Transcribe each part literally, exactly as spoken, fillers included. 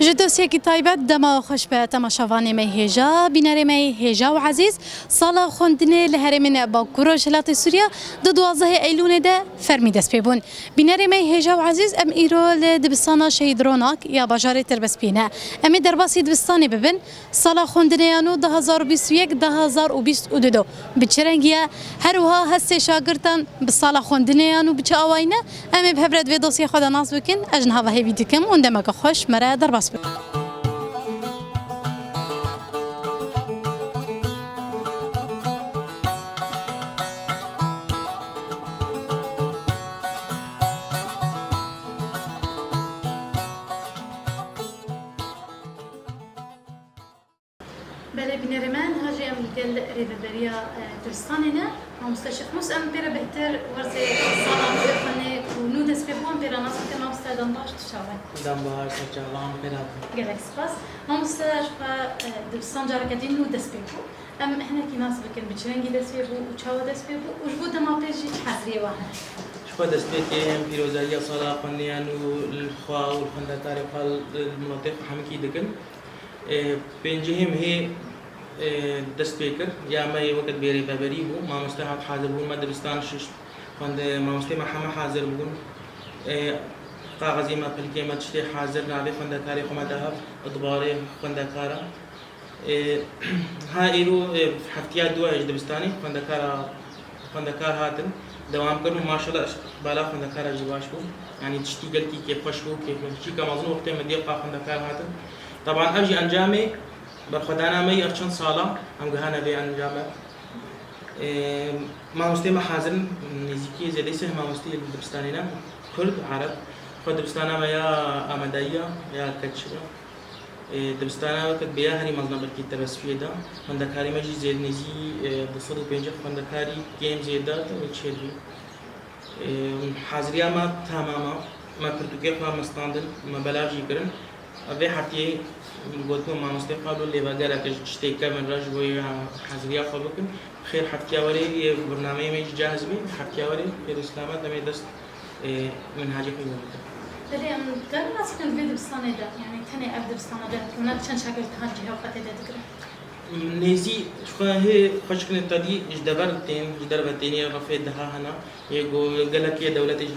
Ji dosyekî taybet dema xweş be temaşevanê me hêja, bînerê me hêja û ezîz. Sala xwendinê li herêmên Bakur Rojhilatê Sûriya di duwazdehê Eylûnê de fermî dest pê bûn. Bînerê me hêja û ezîz, em îro li dibistana Şehîd Ronak ya bajarê Tirbespiyê ne. Em ê derbasî dibistanê bibin. Sala xwendinê ya nû du hazar û bîst û yek, du hazar û bîst û du do bi çi rengî ye? Her wiha hestê şagirtan bi sala xwendinê ya nû bi çi awayî ne? Em ê bi hev re di vê dosyê xwe de nas bikin. Ez ji niha ve hêvî dikim hûn demeke xweş me re derbas bikin. Belê bînerê me, niha jî em li gel rêveberiya, e, dibistanê ne. Mamoste Şêxmûs, em pê re bêhtir werzê sala nû ê xwendinê ku nû dest pê bû, em pê re nas bikin. Mamoste Dambaş, tu çawa yî? Dambahar, serçavan pê re hatin. Gelek spas. Mamoste, ji xwe, e, dibistan careke din nû dest pê bû. Em hinekî nas bikin, bi çi rengî dest pê bû û çawa dest pê bû û ji bo dema pêş jî çi heziriyê wa hene? Ji xwe destpêkê em pîrozehiya sala xwendinê ya nû li xwe û li xwendekarê xwe, li miletê xwe hemikî dikin. Ê, pêncihê mehê, ê, dest pê kir. Ya me yê weke dibê rêveberî bû. Mamoste hat hazir bûn, me dibistan şişt. Xwende-, mamostê me heme hazir bûn. Ê, kaxezê me, pilikê me, tiştê hazir, navê xwendekarê xwe me da hev, îtibarê xwendekara. Ê, ha îro, ê, heftiya dua ye ji dibistanê, xwendekara, xwendekar hatin, dewam kirin û maşallah îqbala xwendekara jî baş bû. Yanî tiştî gelkî kêfxweş bû, kêfxweşîka mezin wextê me dî xwe xwendekar hatin. Teban ev jî encamê berxwedana me yê ev çend sala em gihane vê encame. Ê, mamostê me hazir in, nêzîkî zêdeyî sih mamostê li dibistanê ne, Kurd, Ereb. Xwe dibistana me ya Amedayî ya, ya Keçira. Ê, dibistana weke dibê ya herî mezin e belkî Tirbespiyê de. Xwendekarê me jî zêd nêzî, ê, du sed û pêncî xwendekarî kêm zêde hatin wê çêbî. Ê, haziriya me temam e. Me pirtûkê xwe me standin, me belav jî kirin. Vê heftiyê gotin mamostê xwe lo lêvegereke ji tiştê kevin re ji bo ya haziriya xwe bikin. Xêr heftiya werê yê bernameyê me jî cehz bê. Heftiya werê xêr û selamet em ê dest, ê, minhecê xwe yê bikin. Belê, em dikarin nas bikin di vê dibistanê de, yanî tenê ev dibistana Cehd Ronak çend şagirt han cihê xwe tê de digirin? Nêzî ji xwe hê xweşikine tadî ji dever tên, ji derve tên yê refê daha hene. Yê ku gelek yê dewletê ji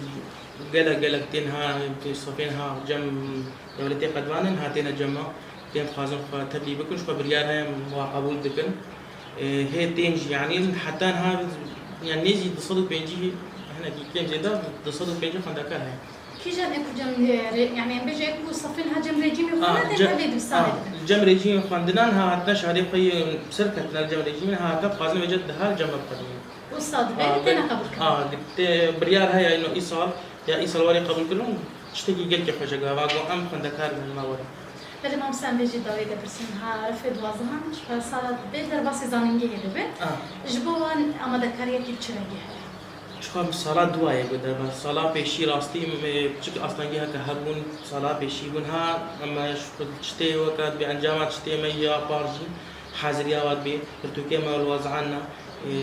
gelek gelek tên ha, sefên ha cem dewletê qedvanin, ha têne cem me. Tên dixwazin xwe tevlî bikin, ji xwe biryar heye, em wa qebûl dikin. Ê, hê tên jî, yanî heta niha, yanî nêzî du sed û pêncî, hinekî kêm zêde, du sed û pêncî xwendekar heye. Kîjan ê ku cem, e, rê-, yanî em bêje ê ku sefên ha cem rejîmê xwe ne, tên tevlî dibistanê dikin. Cem rejîmê xwendinan ha hatine şadê xwe yê serketine li cem rejîmê, ha hatine dixwazin vêce diha li cem me biqedînin. Wisa dibe, têne qebûl kirin. A, tê biryar heye ino îsal, ya îsal were qebûl kirin, tiştekî gelkî xweş e gava ku em xwendekar bin me were. Belê mamoste, em vê jî dawiyê de pirsin. Ha, refê duwazdeh an, ji xwe sala dibê derbasî zanîngehê dibe. A. Ji bo wan amadekariyekî bi çi rengî heye? Çiqa sala dua ye ku derba. Sala pêşî rastî, em, piçik astengî heke hebûn, sala pêşî bûn. Ha, em ji xwe tiştê weke dibê encama tiştê me ya par jî haziriya wa dibê. Pirtûkê me li wazan ne. Ê,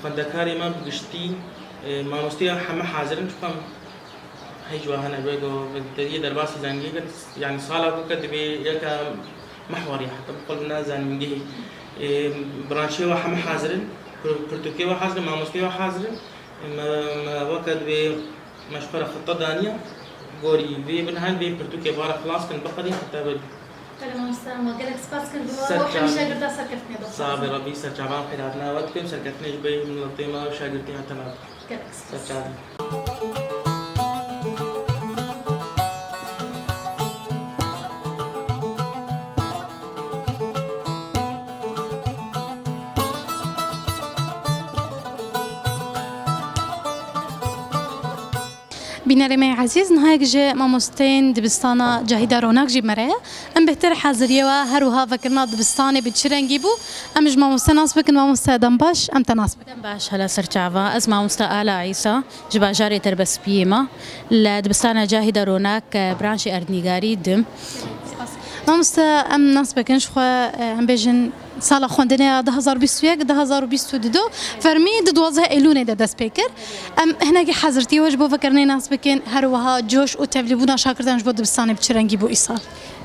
xwendekarê me bi giştî, ê, mamostê heme hazir in, çiqa Hej wa hene be go, te yê derbasî zengî kir, yanî sala ku ke dibê yeke mehwarî heta bi qul ne zengî. Ê, branşê wa heme hazir in, pir-, pirtûkê wa hazir in, mamostê wa hazir in. Me, me weke dibê me ji xwe re xita daniye, gorî vê bin hen vê pirtûkê wa re xilas kin biqedîn heta be. Belê mamoste, me gelek spas kir, dua û hemî şagirda serkeftinê dixwazim. Sax be Rebî, serçavan xêr hatina we dikim, serkeftinê ji bo miletê me û şagirtê me tena. Gelek spas. Serçavî. Bînerê me yê ezîz, niha yek ji mamosteyên dibistana Cahîda Ronak jî me re ye. Em bêhtir haziriyê we her wiha vekirina dibistanê bi çi rengî bû? Em ji mamoste nas bikin, mamoste dem baş, em te nas bikin. Dem baş, hela ser çava. Ez mamoste Ala Îsa, ji bajarê Terbespiyê me. Li dibistana Cahîda Ronak, e, branşê erdnîgarî dim. Mamoste, em nas bikin, ji xwe, e, em bêjin, Sala xwendinê ya du hazar bîst û yek, du hazar bîst û du fermî di duwazdeh Eylûnê de dest pê kir. Em hinekî hezirtî we ji bo vekirinê nas bikin, her wiha coş û tevlîbûna şagirtan ji bo dibistanê bi çi rengî bû îsal?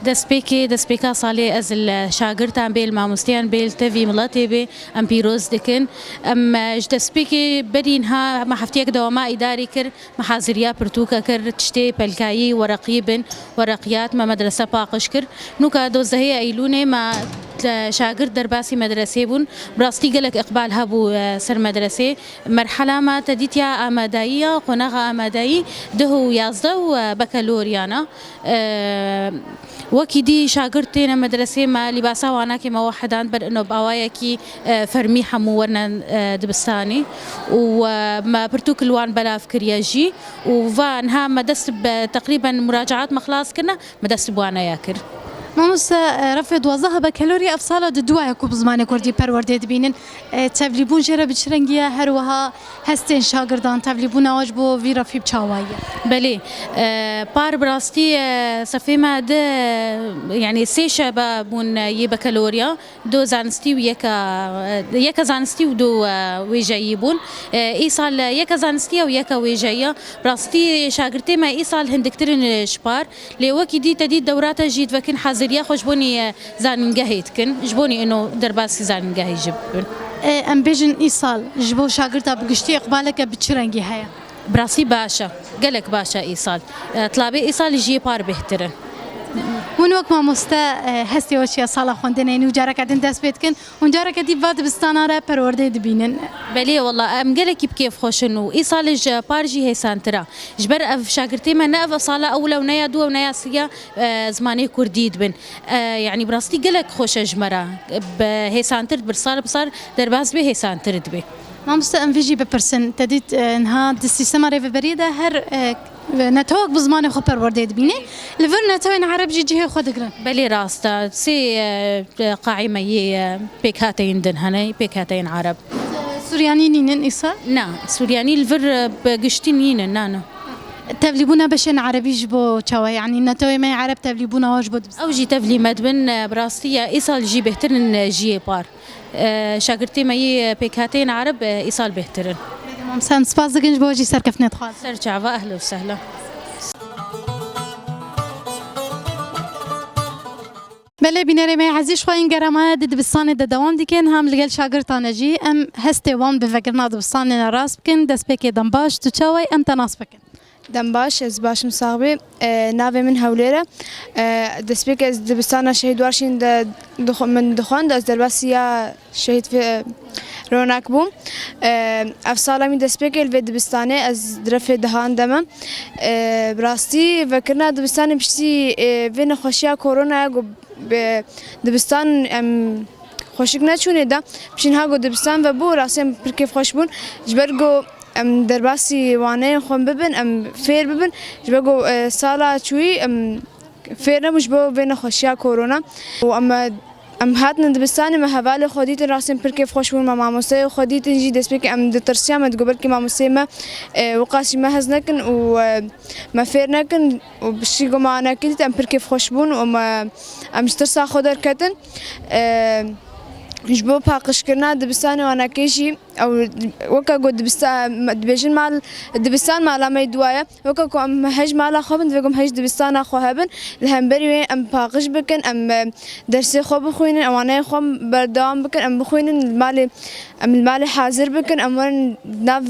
Destpêkê, destpêka salê ez li şagirtan bê, li mamosteyan bê, li tevî miletê bê, em pîroz dikin. Em, e, ji destpêkê berî niha me heftiyek dewama îdarî kir, me haziriya pirtûka kir, tiştê pelkayî, wereqî bin, wereqiyat me medrese paqij kir. Nûka dozdehê Eylûnê me, e, şagirt derbasî medresê bûn. Bi rastî gelek iqbal hebû, e, ser medresê. Merhela me te dîtiya amadayî ya, qonaxa amadayî deh û yazdeh û, e, bekaloriyana. E, wekî dî şagirt têne medresê me, lîbasa wanakê me wehedan ber ino bi awayekî, e, fermî hemû werine, e, dibistanê û, e, me pirtûk li wan belav kiriye jî û va niha me dest bi teqrîben muracaat me xilas kirine, me dest bi waneya kir. Mamoste, e, refê duwazdeh hebe kelorî ev sala di duwaye ku bi zimanê kurdî perwerdê dibînin. E, tevlîbûn jê re bi çi rengî ye? Her wiha hestên şagirdan, tevlîbûna we ji bo vî refî bi çawa ye? Belê, e, par bi rastî, e, sefê me di, e, yanî sê şebe bûn, e, yê bekaloriya, du zanistî û yeka, e, yeka zanistî û du, e, wêjeyî bûn. E, îsal, e, yeka zanistiya û yeka wêjeyiya. Bi rastî şagirtê me îsal hindiktir in, e, ji par. Lê wekî dî te dî dewra te jî divekin haziriya xwe ji bonî, e, zanîngehê dikin, ji bonî ino derbasî zanîngehê jî bibin. E, em bêjin îsal ji bo şagirta bi giştî îqbaleke bi çi rengî heye? Bi rastî baş e, gelek baş e îsal. E, tilabê îsal ji yê par bêhtir in. Hûn wek mamoste, e, hestê we çi ye sala xwendinê nû careke din dest pê dikin? Hûn careke dî va dibistana re perwerdeyê dibînin? Belê wela em gelekî bi kêfxweş in û îsal ji par jî hêsantir e. Ji ber ev şagirtê me ne ev sala ewil e û ne ya dû e û ne ya sê ye, e, zimanê kurdî dibin. E, yanî bi rastî gelek xweş e ji me re. Bi hêsantir dibir, sal bi sal derbas dibê, hêsantir dibê. Mamoste, em vê jî bipirsin. Te dît, e, niha di sîstema rêveberiyê de her, e, netewek bi zimanê xwe perwerdeyê dibîne. Li vir netewên ereb jî cihê xwe digirin. Belê rast e. Sê, e, qaîmeyê, e, pêkhateyên din hene, pêkhateyên ereb. Suryanî nînin îsal? Na, Suryanî li vir, e, bi giştî nînin, na, na. Tevlîbûna beşên erebî ji bo çawa? Yanî netewê me yê ereb tevlîbûna we ji bo dibistan? Ew jî tevlî me dibin, e, bi rastî ye, îsal jî bêhtir in, e, ji yê par. E, şagirtê me yê pêkhateyên ereb, e, îsal bêhtir in. Belê, Mam, sen spas dikin ji bo jî serkeftinê dixwazin. Ser çava, ehlen û sehlen. Belê, bînerê me yê ezîz, ji xwe yên geremaye di dibistanê de dewam dikin, hem li gel şagirtan e jî. Em hestê wan bi vekirina dibistanê ne rast bikin. Destpêkê dem baş, tu çawa yî, em te nas bikin. Dem baş, ez baş im, sax bî. E, navê min Hewlêr e. E, destpêkê ez dibistana Şehîd Warşîn de dixwe-, min dixwend, ez derbasiya Şehîd Fe-, Ronak bûm. E, ev sala min destpêkê li vê dibistanê, ez di refê dehan de me. E, bi rastî vekirina dibistanê piştî, e, vê nexweşiya koronaya ku bi dibistan em xweşik neçûnê de, piştî niha ku dibistan vebû, rastî em pir kêfxweş bûn. Ji ber ku em derbasî waneyên xwe bibin, em fêr bibin. Ji ber ku, e, sala çûyî em fêr nebûn ji bo vê nexweşiya korona. Û em, em hatin dibistanê, me hevalê xwe dîtin, rastî em pir kêfxweş bûn, me mamosteyê xwe dîtin jî, destpêkê em ditirsiyan, me digot belkî mamosteyê me, e, wiqasî me hez nekin û, e, me fêr nekin û piştî ku me anekê dît, em pir kêfxweş bûn û me, em ji tirsa xwe derketin. E, ji bo paqijkirina dibistanê û anekê jî, ew weke ku dibista-, dibêjin mal, dibistan mala me yê dua ye. Weke ku em hej mala xwe bin, divê ku em hej dibistana xwe hebin. Li hemberî wê em paqij bikin, em, e, dersê xwe bixwînin, em waneyên xwe berdewam bikin, em bixwînin, li malê, em li malê hazir bikin, em werin nav,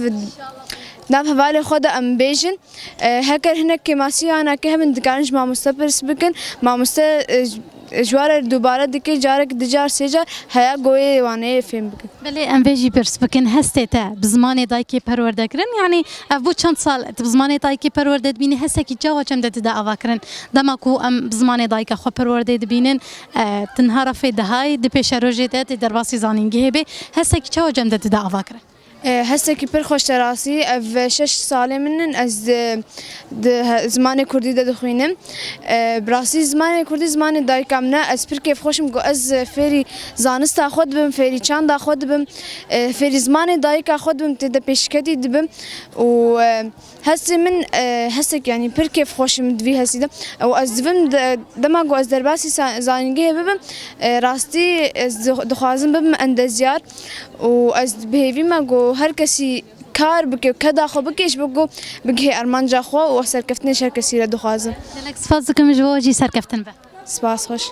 nav hevalê xwe de em bêjin. E, heker hinek kêmasî ya anakê hebin, dikarin ji mamoste pirs bikin. Mamoste, e, ji, ji wan re dubare dike, carek, du car, sê car heya ku wê waneyê fêm bikin. Belê, em vê jî pirs bikin, hestê te bi zimanê dayikê perwerde kirin? Yanî ev bû çend sal tu bi zimanê dayikê perwerde dibînî, hestekî çawa çend e tu de ava kirin? Dema ku em bi zimanê dayika xwe perwerdeyê dibînin, e, tu niha refê dehayî, di pêşerojê de tu derbasî zanîngehê bê, hestekî çawa çend e tu de ava kirin? E, hestekî pir xweş e rastî. Ev şeş salê min in, ez di, di he-, zimanê kurdî de dixwînim. E, bi rastî zimanê kurdî zimanê dayika min e. Ez pir kêfxweş im ku ez fêrî zanista xwe dibim, fêrî çanda xwe dibim, e, fêrî zimanê dayika xwe dibim, tê de pêşketî dibim û, e, hestê min, e, hestek, yanî pir kêfxweş im di vî hestî de. Û ez divim de, dema ku ez derbasî sa-, zanîngehê bibim, e, rastî ez di-, dixwazim bibim endezyar û ez bi hêvî me ku her kesî kar bike û keda xwe bike ji bo ku bigihê armanca xwe û serkeftinê ji her kesî re dixwazim. Gelek spas dikim ji bo jî serkeftin be. Spas xweş.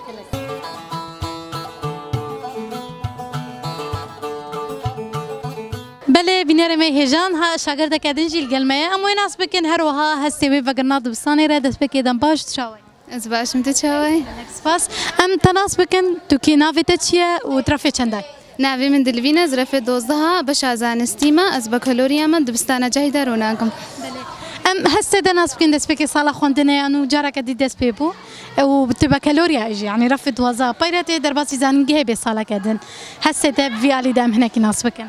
Belê, bînerê me hêja niha şagirdeke din jî li gel me ye. Em wê nas bikin, her wiha hestê wê vegirina dibistanê re destpêkê dem baş tu çawa yî? Ez baş im, tu çawa yî? Gelek spas. Em te nas bikin, tu kî, navê te çi ye û tu refê çenda yî? Navê min Dilvîn e, ez refê dozdeh a, beşa zanistî me, ez bakaloriya me dibistana cahî de ronakim. Belê. Em hestê te nas bikin, destpêkê sala xwendinê ye û careke dî dest pê bû. E, û tu bakaloriya jî, yanî refê dozdeh a. Peyre tê derbasî zanîngehê bê saleke din. Hestê te bi vî alî de em hinekî nas bikin.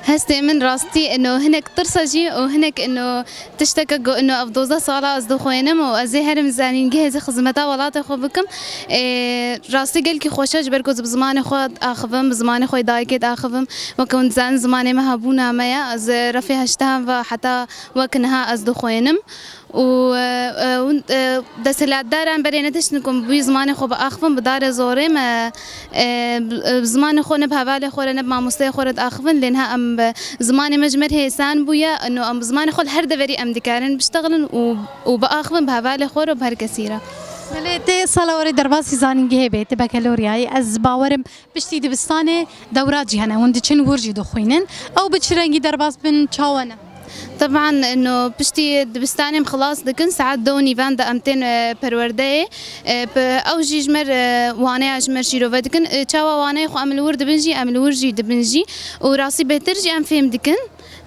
Hestê min rastî ino hinek tirs e jî û hinek ino tişteke ku ino ev dozdeh sala ez dixwînim û ez ê herim zanîngehê, ez ê xizmeta welatê xwe bikim. Ê, rastî gelkî xweş e, ji ber ku ez bi zimanê xwe diaxivim, bi zimanê xwe yê dayikê diaxivim. Weke hûn dizanin zimanê me hebûna me ye. Ez refê heştehan ve heta wek niha ez dixwînim. Û, e, e, hûn, e, desthilatdaran berê netiştin ku em bi wî zimanê xwe biaxivin, bi darê zorê me, e, bi, e, bi zimanê xwe ne bi hevalê xwe re ne bi mamosteyê xwe re diaxivin, lê niha em bi zimanê me ji me re hêsan bûye, ino em bi zimanê xwe li her deverî em dikarin biştexilin û, û biaxivin bi hevalê xwe re û bi her kesî re. Belê, tê sala warê derbasî zanîngehê bê, tu bakaloriyayî, ez bawerim piştî dibistanê dewra jî hene, hûn diçin wir jî dixwînin. Ew bi çi rengî derbas bin, çawa ne? Teban, ino piştî dibistanê em xilas dikin, saet du û nîvan de em tên, e, perwerdeyê. E, pe-, ew jî ji me re, e, waneya ji me re şîrove dikin. E, çawa waneyê xwe em li wir dibin jî, em li wir jî dibin jî. Û rastî bêhtir jî em fêm dikin.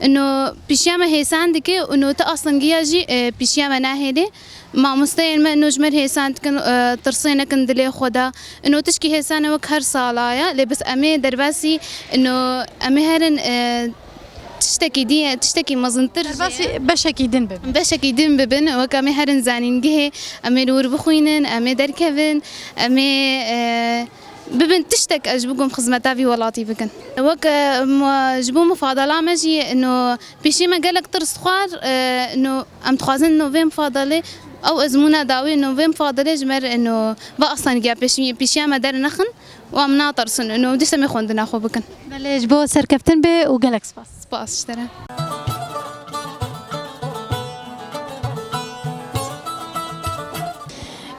Ino pîşiya me hêsan dike, ino ti astengiya jî, e, pîşiya me nahêlê. Mamosteyên me ino ji me re hêsan dikin, e, tirsê nekin dilê xwe de. Ino tişkî hêsan e wek her sala ye, lê bes em ê derbasî, ino em ê herin, e, tiştekî dî-, tiştekî mezintir jî ye. Derbasî beşekî din bibin. Beşekî din bibin, wek em ê herin zanîngehê, em ê li wir bixwînin, em ê derkevin, em ê, e, bibin tiştek ez ji bo ku em xizmeta vî welatî bikin. Wek, e, mu-, ji bo mufadala me jî, ino pêşî me gelek tirs dixwar, e, ino em dixwazin ino vê mufadalê, ew ezmûna dawî ino vê mufadalê ji me re ino va astengiya pêşî-, pêşiya me dernexin û em natirsin ino dîsa em ê xwendina xwe bikin. Belê, ji bo serkeftin bê û gelek spas. Spas ji te re.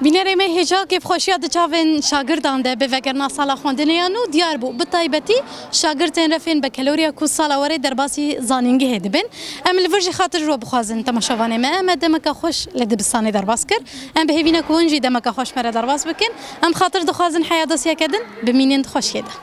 Bînerê me hêja kêfxweşiya di çavên şagirdan de bi vegerna sala xwendinê ya nû diyar bû. Bi taybetî şagirtên refên bakaloriya ku sala warê derbasî zanîngehê dibin. Em li vir jî xatir ji we bixwazin temaşevanê me. Em ê demeke xweş li dibistanê derbas kir. Em bi hêvî ne ku hûn jî demeke xweş me re derbas bikin. Em xatir dixwazin heya dosyeke din bimînin di xweşiyê de.